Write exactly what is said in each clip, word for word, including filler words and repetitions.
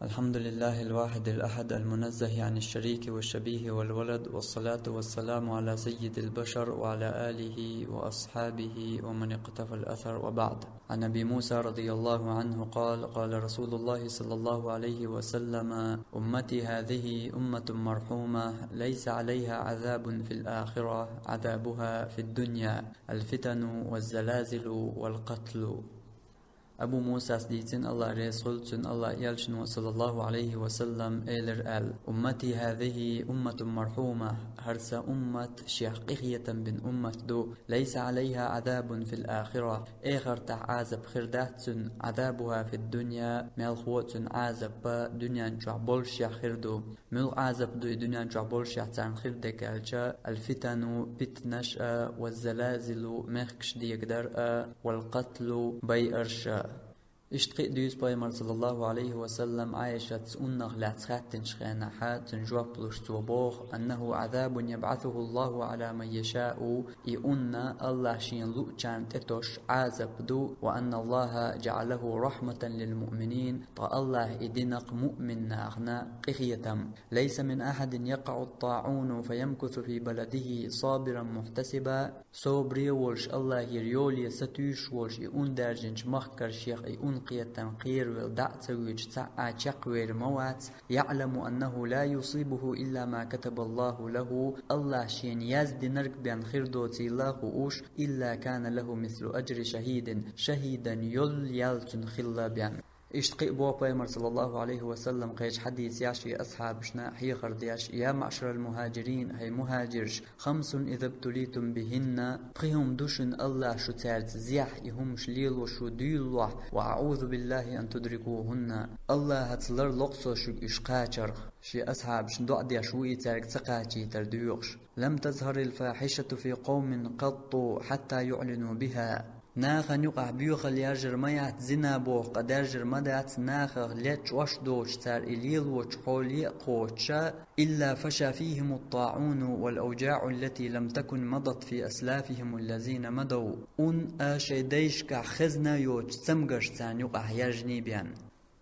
الحمد لله الواحد الأحد المنزه عن الشريك والشبيه والولد، والصلاة والسلام على سيد البشر وعلى آله وأصحابه ومن اقتفى الأثر، وبعد. عن أبي موسى رضي الله عنه قال: قال رسول الله صلى الله عليه وسلم: أمتي هذه أمة مرحومة، ليس عليها عذاب في الآخرة عذابها في الدنيا، الفتن والزلازل والقتل. Абу Мусас дийцина, Аллах реза хуьлда цунна, Аллах элчано, саллаллаху Ӏалайхи ва саллам, элира аьлла: أمتي هذه أمة مرحومة, хӀара сан уммат шех къинхетам бина уммат ду, ليس عليها عذاب في الآخرة, эхартахь Ӏазап хир дац цунна, عذابها في الدنيا, мелхо а цуьнан Ӏазап дуьнен чохь боллушехь хир ду. Муьлха Ӏазап ду и дуьнен чохь боллушехь царна хир дерг аьлча: الفتن, питанаш а, والزلازل, мехкаш дегадар а, والقتل, байарш а. Иштта кхин а дуьйцу пайхамара, саллаллаху Ӏалайхи ва саллам, Ӏайшатца уннах лаьцна хаьттинчу хенахь, цуьнан жоп луш, цо боху: أنه عذاب يبعثه الله على من يشاء, и унна Аллах шена луучарна тӀе тосуш Ӏазап ду, وأن الله جعله رحمة للمؤمنين, ткъа Аллаха и дина-кх муъмин нахана къинхетам. ليس من أحد يقع الطاعون فيمكث في بلده صابرا محتسبا, собаре а волуш, Аллахера йоле сатуьйсуш волуш, и ун даьржинчу махкара шех и ун кхетам кхеравелла дӀа а ца воьдуш, цхьа а чекхвер ма вац, يعلم أنه لا يصيبه إلا ما كتب الله له, Аллаха шена яздинарг бен хир доцийла хууш, إلا كان له مثل أجر شهيد, шахӀидан йолла ял цуьнан хилла бен. Иштта кхин а боху пайхамара, саллаллаху Ӏалайхи ва саллам, кхечу хьадисехь шен асхьабашна хьехар деш: يا معشر المهاجرين, хӀай мухӀажирш, خمس إذا ابتليتم بهن, пхи хӀума ду шуна Аллаха шу цаьрца зехь, и хӀумаш лело шу дуьйлалахь, وأعوذ بالله أن تدركوهن, Аллахьаца ларло-кх со шуьга уьш кхачарх. Шен асхьабашна доӀа деш ву и цаьрга ца кхачийтар доьхуш. لم تظهر الفاحشة في قوم قط حتى يعلنوا بها. Нахана юкъахь боьхалла яржар ма яц зина боху, ткъа даьржар ма дац нахах лечкъош доцуш, цара и лелочу хьоле а кхочуш, إلا فشى فيهم الطاعون والأوجاع التي لم تكن مضت في أسلافهم الذين مضوا. Ун а шайн дайшкахь хезна йоцуш цамгарш царна юкъахь яьржиний бен.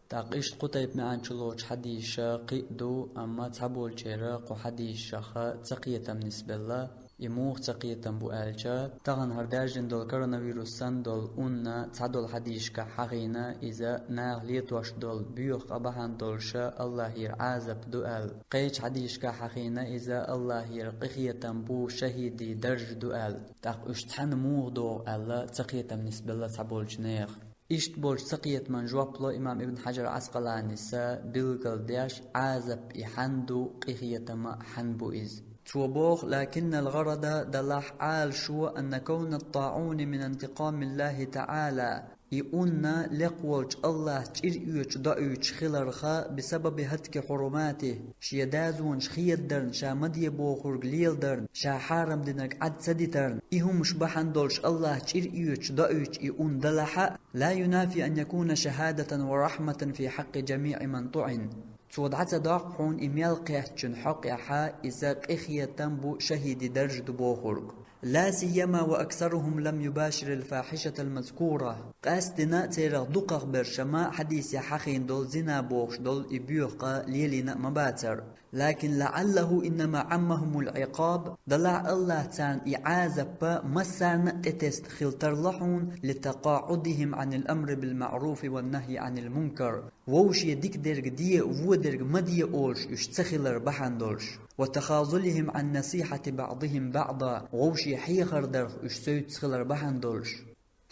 ТӀаккха иштта кху тайпа маьӀна чулоцу хьадисаш кхин а ду, амма цхьаболчеран кху хьадисашха цакхетам нисбелла. И муха цакхетам бу аьлча, тахана хӀара даьржина долу коронавирус санна долу унна цхьадолу хьадисашкахь хьахийна, иза наха летош долу боьха къа бахьана долуша Аллахьера Ӏазап ду аьлла. Кхечу хьадисашкахь хьахийна иза Аллахьера къинхетам бу, шахӀидийн даржа ду аьлла. ТӀаккха уьш цхьаьна муха догӀу аьлла, цакхетам нисбелла цхьаболчу нехан. Иштта болчу цакхетаман жоп ло имам Ибн Хьаджар Ӏаскъаланис билгалдеш, Ӏазап и хьанна ду, къинхетам а хьанна бу иза. Цо боху: لكن الغرض, делахь Ӏалашо, أن كون الطاعون من انتقام الله تعالى, и унна лекха волчу Аллахьца чӀир оьцуш доуьйтуш хиларх, بسبب هتك حرماته, шен дазонаш хедадарна, ша ма де бохург леладарна, ша хьарам динарг Ӏад ца дитарна, и хӀумаш бахьана долуш Аллахьца чӀир оьцуш доуьйтуш и ун далахь а, لا ينافي أن يكون شهادة ورحمة في حق جميع من طعن. Цо дӀа ца доккху хьуна и мел кхеттачун хьокъехь иза къинхетам бу, шахӀидийн даржа ду бохург. لا سيما وأكثرهم لم يباشر الفاحشة المذكورة. Къаьсттина церах дукхахберш ма хьадисехь хьахийна долу зина бохуш долу и боьха къа лелийна а ма бацара. لكن لعله إنما عمهم العقاب, делахь Аллахьа царна и Ӏазап массарна а тӀетесна хила тарло хьуна, لتقاعدهم عن الأمر بالمعروف والنهي عن المنكر. Вовше дика дерг де, вон дерг ма де олуш уьш ца хилар бахьана долуш. وتخاذلهم عن نصيحة بعضهم بعضا, вовше хьехар дарх уьш соьцуш хилар бахьана долуш.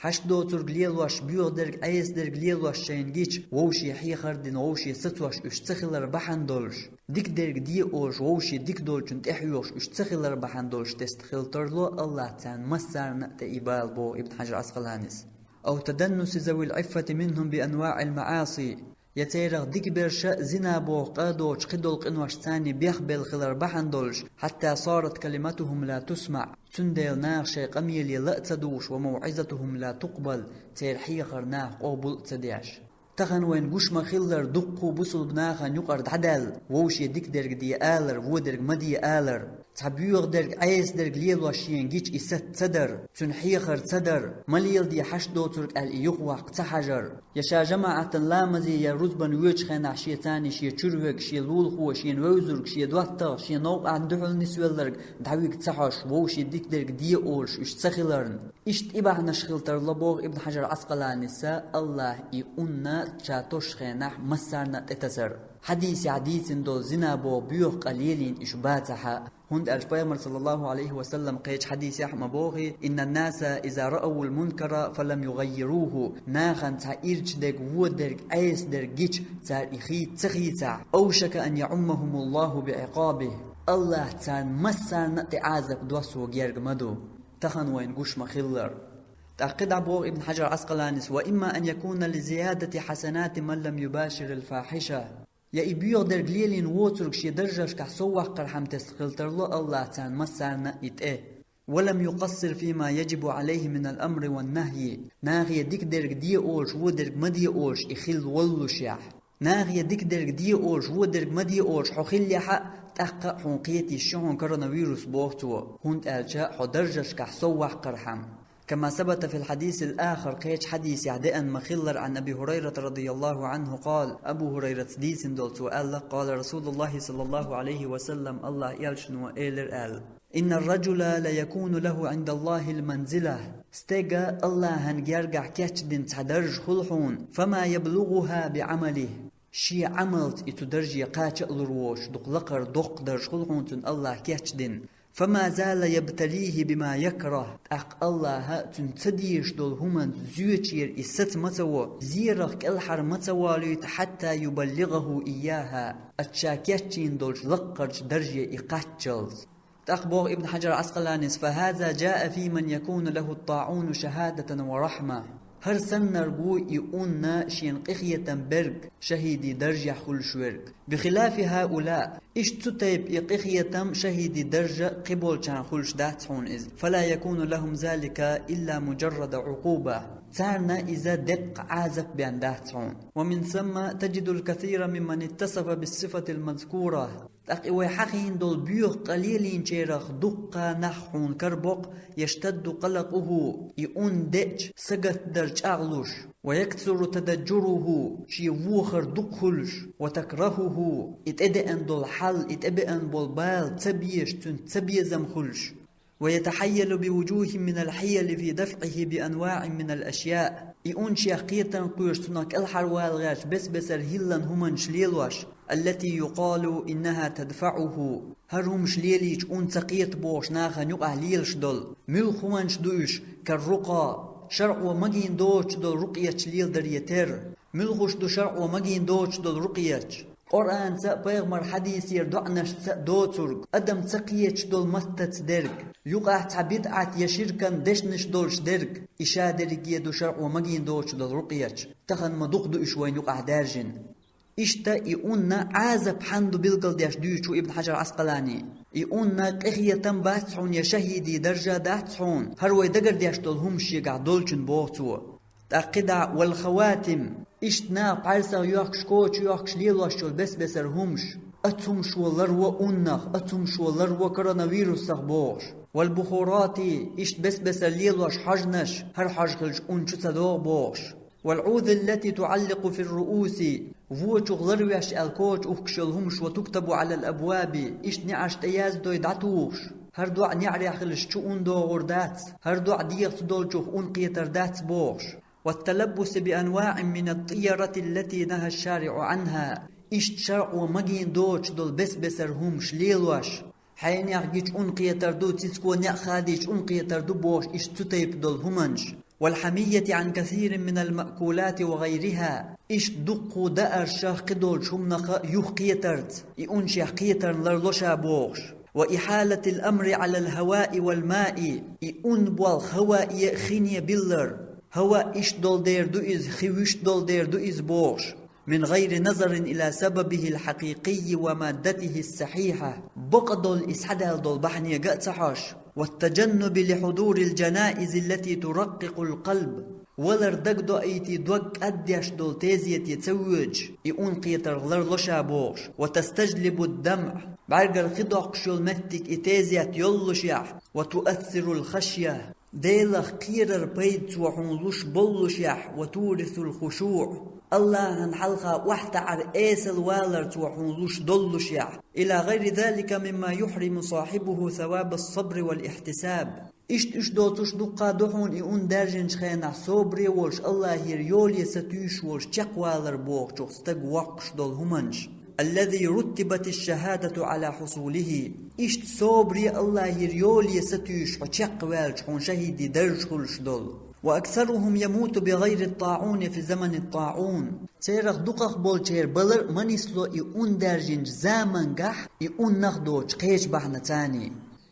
Хьашт доцург лелош, боьха дерг, Ӏеса дерг лелош шайна гича, вовше хьехар дина, вовше сацош уьш ца хилар бахьана долуш, дика дерг де олуш, вовше дика долчун тӀехьоьхуш уьш ца хилар бахьана долуш тесна хила тарло Аллахьа царна массарна а тӀе и бала, боху Ибн Хьаджар Ӏаскъаланис. أو تدنس ذوي العفة منهم بأنواع المعاصي. Я церах дикаберша зина боху къа доцуш кхидолу къиношца царний бехбелла хилар бахьана долуш, حتى صارت كلمتهم لا تسمع, цундела наха шайн къамеле ла а ца дугӀуш, وموعظتهم لا تقبل, церан хьехар наха къобал а ца деш. Тахана вайна гуш ма-хиллара, дуккха а бусулба нахана юкъара дӀадаьлла, вовше дика дерг де алар, вон дерг ма де алар, Цхьа боьха дерг, Ӏеса дерг лелош шена гича и саца ца дар, цуьнан хьехар ца дар, ма леладе хьашт доцург аьлла и юхаваккха ца хьажар. Я ша жамаӀатан ламазе, я рузбан воьдучу хенахь шен царний шен чуьра верг, шен лулахо, шена вевзарг, шен доттагӀа, шен новкъахь дуьхьал нисвелларг дӀавига ца хьожуш, вовшийн дика дерг де олуш уьш ца хиларна. Иштта и бахьанаш хила тарло боху Ибн Хьажар Ӏаскъаланис, АллахӀа и унна ша тосучу хенахь массарна а тӀетасар. Хьадисехь дийцина долу зина боху боьха къа лелийна уьш бацахь а. ХӀунда аьлча Пайхамар, саллаллаху Ӏалайхи ва саллам, кхечу хьадисехь а ма бохий: «Инна ннаса иза раавул мункара фалам югаййируху». Нахана цхьа ирча дерг, вон дерг, Ӏеса дерг гича, цара и хийца ца хийцахь, «Аушака ан яӀуммахумуллаху биӀикъабихи». АллахӀа царна массарна а тӀе Ӏазап доссо герга ма ду. Тахана вайна гуш ма-хиллара. ТӀаккха кхидӀа боху Ибн Хьажар Ӏаскъаланис: «Ва имма ан якуна ли зиядати хьасанати ман лам юбаширил фахьиша». Я и боьха дерг лелийна воцург шен даржашкахь сов ваккхархьама тесна хила тарло АллахӀа царна массарна а и тӀе. «Ва лам юкъассир фима яжибу Ӏалайхи минал амри ван нахьйи». Нахе дика дерг де олуш, вон дерг ма де олуш и хилла воллушехь. Нахе дика дерг де олуш, вон дерг ма де олуш хьо хиллехь а, тӀаккха а хьуна кхета йиш ю хьуна коронавирус, боху цо, хӀунда аьлча хьо даржашкахь сов ваккхархьама. Кама сабата фил хьадисил ахар, кхечу хьадисехь деана ма-хиллара, Ӏан Аби Хурайрата радияллаху Ӏанху къала, Абу Хурайрас дийцина долу, цо аьлла: «Къала Расулуллахи саллаллаху Ӏалайхи ва саллам», АллахӀан элчано элира аьлла: «Иннар ражула ла якуну лаху Ӏиндаллахил манзила». Стеган АллахӀан гергахь кечдина цхьа даржа хуьлу хьуна, «фама яблугӀуха биӀамалихи». Шен Ӏамалца и цу дарже кхача а лур воцуш, дукха лакхара доккха даржа хуьлу хьуна цунна АллахӀа кечдина. «Фама зала ябталихи бима якраху». ТӀаккха АллахӀа цуьнан ца дезаш долу хӀуманца зоьчера и саца ма ца во, зерах кӀелхьара ма ца волуьйту, «хьатта юбаллигӀаху ийяха», оцу ша кечйина долчу лаккхарчу дарже и кхаччалц. ТӀаккха боху Ибн Хьажар Ӏаскъаланис: «Фа хаза жаа фи ман якуну лаху ттаӀуну шахадатан ва рахьма». ХӀара саннарг ву и унна шена къинхетам берг шахӀидийн даржехь хуьлуш верг. «Бихилафи хаула». Иштта цу тайпа и къинхетам, шахӀидийн даржа кхиболчарна хуьлуш дац хьуна иза. «Фала якуну лахум залика илла муджаррада Ӏукъуба». Царна иза деккъа Ӏазап бен дац хьуна. «Ва мин самма таджидул касира мимман иттасафа биссифатил мазкура». ТӀаккха и вай хьахийна долу боьха къа лелийначарах дуккха нах хьуна карабо-кх: «Яштадду къалакъуху», и ун деъча, сагатдар чӀагӀлуш, «ва яксуру тададжуруху», шен вохар дукха хуьлуш, «ва такрахуху», и тӀедеана долу хьал, и тӀебеана болу бала ца безаш, цуьнца цабезам хуьлуш. «Ва ятахьайялу би вуджухим минал хьияли фи дафӀихи би анваӀин минал ашъяъ». И ун шех кхетам кхоьруш, цунах кӀелхьарвала гӀерташ, бес-бесара хӀиллан хӀуманаш лелош, «аллати юкъалу иннаха тадфаӀуху». ХӀара хӀумаш лелийча ун ца кхета бохуш нахана юкъахь лелаш долу. Муьлха хӀуманаш ду уьш? «Каррукъа». ШарӀо магийна доцуш долу рукъеташ леладаре терра. Муьлхаш ду шарӀо магийна доцуш долу рукъеташ? Къуръанца а, пайхамар хьадисера доӀанашца а доцург, адам ца кхеташ долу маттаца дерг, юкъахь цхьа бидӀат я ширкан дешнаш долуш дерг, и ша дерриге ду шарӀо магийна доцуш долу рукъеташ. Тахана ма дукха ду уьш вайна юкъахь даьржина. Иштта и унна Ӏазап хьанна ду билгалдеш дуьйцу Ибн Хьажар Ӏаскъалани. И унна къинхетам бац хьуна я шахӀидийн даржа дац хьуна, хӀара вай дагардеш долу хӀумаш шегахь долчун, боху цо. ТӀаккха кхидӀа: «Вал хаватим». Иштта наха пхьарсагӀа йохкуш, коча йохкуш лелош йолу бес-бесара хӀумаш, оцу хӀумашо ларво уннах, оцу хӀумашо ларво коронавирусах бохуш. «Вал бухурати», иштта бес-бесара лелош хьожнаш, хӀара хьожа хилча ун чу ца догӀу бохуш. «Вал Ӏудил лати туӀалликъу фир руъуси», вочух ларвеш аьлла коча ухкуш йолу хӀумаш, «ва туктабу Ӏалал абваби», иштта неӀарш тӀе яздой дӀатухуш, хӀара доӀа неӀарехь хилча чу ун догӀур дац, хӀара доӀа дегӀаца долчух ун кхетар дац бохуш. «Ват талаббуси би анваӀин минат тӀийарати ллати наха шшариӀу Ӏанха», иштта шарӀо магийна доцуш долу бес-бесара хӀумаш лелош, хьенех гича ун кхетар ду, цицко неӀ хадийча ун кхетар ду бохуш, иштта цу тайпа долу хӀуманаш. «Вал хьамияти Ӏан касирин минал маъкулати ва гӀайриха», иштта дуккха дааршах, кхидолчу хӀуманах юхакхетарца, и ун шех кхетарна ларло ша бохуш. «Ва ихьалатил амри Ӏалал хаваи вал маи», и ун болх хавае а, хине а биллар. Хава иштта долу дер ду иза, хи вуьшта долу дер ду иза бохуш. «Мин гӀайри назарин ила сабабихил хьакъикъийи ва маддатихис сахьихьа». Бакъдолу и схьадаьлла долу бахьанега а ца хьожуш. «Ват тажаннуби ли хьудурил жанаизи ллати тураккъикъул къалб». Валар дагадоуьйтий, дог кӀаддеш долу тезете ца воьдуш, и ун кхетарх ларло ша бохуш. «Ва тастажлибуд дамӀ». бӀаргара кхидоккхуш йолу меттиг и тезет йоллушехь, ва туассирул хашья, Делах кхерар пайда цо хьуна луш боллушехь, ва турисул хушуъ, Аллахьан хьалха охьатаӀар, эсала валар цо хьуна луш доллушехь, ила гӀайри залика мимма юхьриму сахьибуху савабас сабри вал ихьтисаб. Иштта уьш доцуш дуккха ду хьуна и ун даьржинчу хенахь собаре волуш, Аллахьера йоле сатуьйсуш волуш чекхвалар бохучух стаг воккхуш долу хӀуманаш. Аллази руттибатиш шахадату ала хьусулихи. Иштта собаре Аллахьера йоле сатуьйсуш хьо чекхваьлча хьуна шахӀиди даржаш хуьлуш долу. Ва аксарухум ямуту би гӀайри ттаӀуни фи замани ттаӀун. Церах дукхах болчеран балар а ма нисло и ун даьржинчу замангахь и уннах доцуш кхечу бахьана царний.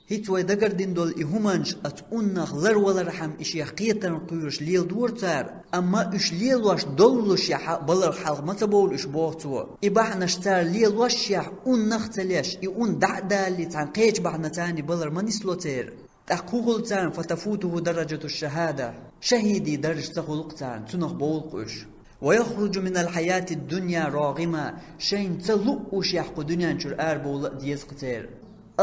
ХӀинца вай дагардина долу и хӀуманаш оцу уннах ларвалархьама и шех кхетарна кхоьруш леладора цара, амма уьш лелош доллушехь а баларх хьалха ма ца бовлу уьш боху цо. И бахьанаш цара лелошшехь уннах а ца леш, и ун дӀа а далале цхьана кхечу бахьана царний балар ма нисло церан. ТӀаккха хӀун хуьлу царна, фатафутуху даражату шахада, шахӀиди даржа ца хуьлу-кх царна, цунах бовлу-кх уьш. Ва яхружу минал хьаяти дунья рогӀима, шайна ца луъушехь кху дуьнен чуьра арабовла а деза-кх церан.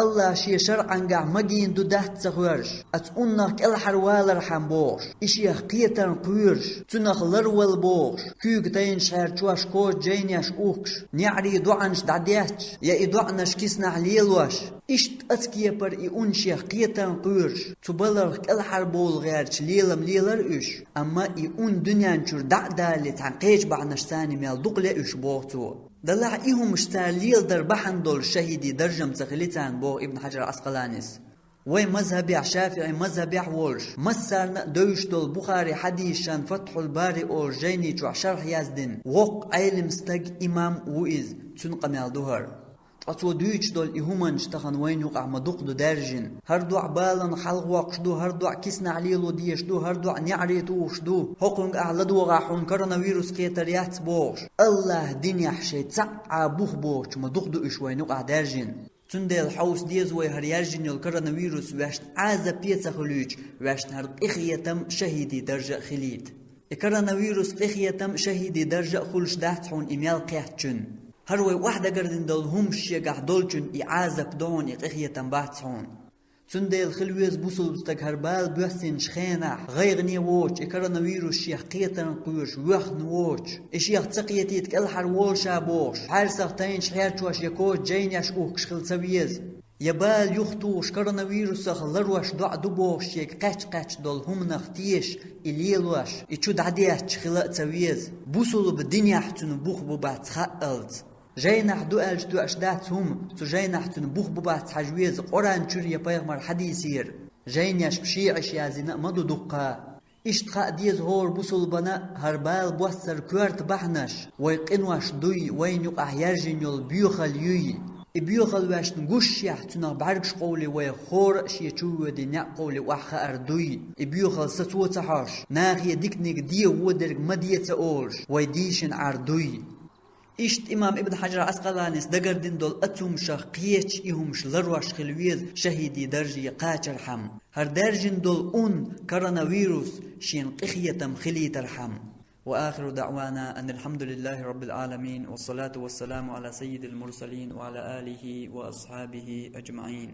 Аллахь шен шарӀангахь магийна ду дац ца хоьржуш, оцу уннах кӀелхьарвалархьама бохуш, и шех кхетарна кхоьруш, цунах ларвала бохуш, куьйга тайначу хьерчош кочу жайнеш ухкуш, неӀарий доӀанаш дӀадетташ, я и доӀанаш киснахь лелош, иштта оцу кепара и ун шех кхетарна кхоьруш, цу баларх кӀелхьарбовла гӀерташ лелам лелара уьш, амма и ун дуьнен чуьра дӀа а далале цхьана кхечу бахьанаш царний мел дукха ле уьш боху цо. Делахь и хӀумаш цара леладар бахьана долуш шахӀиди даржам ца хили царна, боху Ибн Хьаджар Ӏаскъаланис. Вай мазхӀабехь, ШафиӀи мазхӀабехь волуш, массарна а девзаш долу Бухари хьадисашна Фатхьул Бари олу жайни чохь шархь яздина, воккха Ӏелам стаг, имам а ву иза, цуьнан къамел ду хӀара. Ткъа цо дуьйцуш долу и хӀуманаш тахана вайна юкъахь ма дукха ду даьржина. ХӀара доӀа баланах хьалхавоккхуш ду, хӀара доӀа киснахь лело дезаш ду, хӀара доӀа неӀаре тухуш ду. ХӀокхуьнгахь ладогӀахь хьуна коронавирус кхетар яц бохуш, Аллахь динехь шайн цхьа а бух боцуш ма дукха ду уьш вайна юкъахь даьржина. Цундела хьовса деза вай хӀара яьржина йолу коронавирус ваьшна Ӏазапе ца хуьлуьйтуш, ваьшна хӀара къинхетам шахӀиди даржа а хилийта. И коронавирус къинхетам шахӀиди даржа а хуьлуш дац хьуна и мел кхеттачун. ХӀара вай охьадагардина долу хӀумаш шегахь долчун и Ӏазап ду хьуна, и къинхетам бац хьуна. Цундела хила веза бусулба стаг хӀара бала боьссинчу хенахь, гӀайгӀане воцуш, и коронавирус шех кхетарна кхоьруш, воьхна воцуш, и шех ца кхетийта кӀелхьарволуш а бохуш, хьаьрсах тайначу хьерчош я кочу жайнеш ухкуш хила ца веза. Я бала юхатухуш коронавирусах ларош доӀа ду бохуш шега кхаьчча-кхаьчча долу хӀуманах тешаш, и лелош, и чу дӀадетташ хила а ца веза. Бусулба динехь цуьнан бух бу-бац хаалц. Жайнахь ду аьлча тоьаш дац хӀума, цу жайнахь цуьнан бух бу-бац хьажа веза Къуръан чуьра я пайхамар хьадисера. Жайнеш шиӀаш яздина а ма ду дуккха. Иштта хаа деза хӀора бусулбана хӀара бала боссар коьрта бахьанаш, вай къинош дуй, вайна юкъахь яьржина йолу боьхалла юй. И боьхалла ваьшна гушшехь, цунах бӀаьргаш къовлий вай хӀора а шен чу воьдий некъ къовлий охьахаар дуй. И боьхалла сацо ца хьожуш, нахе диканиг де, вон дерг ма де ца олуш, вай дийшина Ӏар дуй. Иштта имам Ибн Хьаджар Ӏаскъаланис дагардина долу оцу хӀуманашах кхечу и хӀумаш ларош хила веза шахӀиди дарже кхачархьама. ХӀара даьржина долу ун, коронавирус, шена къинхетам хилийтархьама. Ва ахиру даъвана анил хьамдулиллахи раббил Ӏаламин, вассалату вассаламу ала саййидил мурсалин ва ала алихи ва асхьабихи аджмаӀин.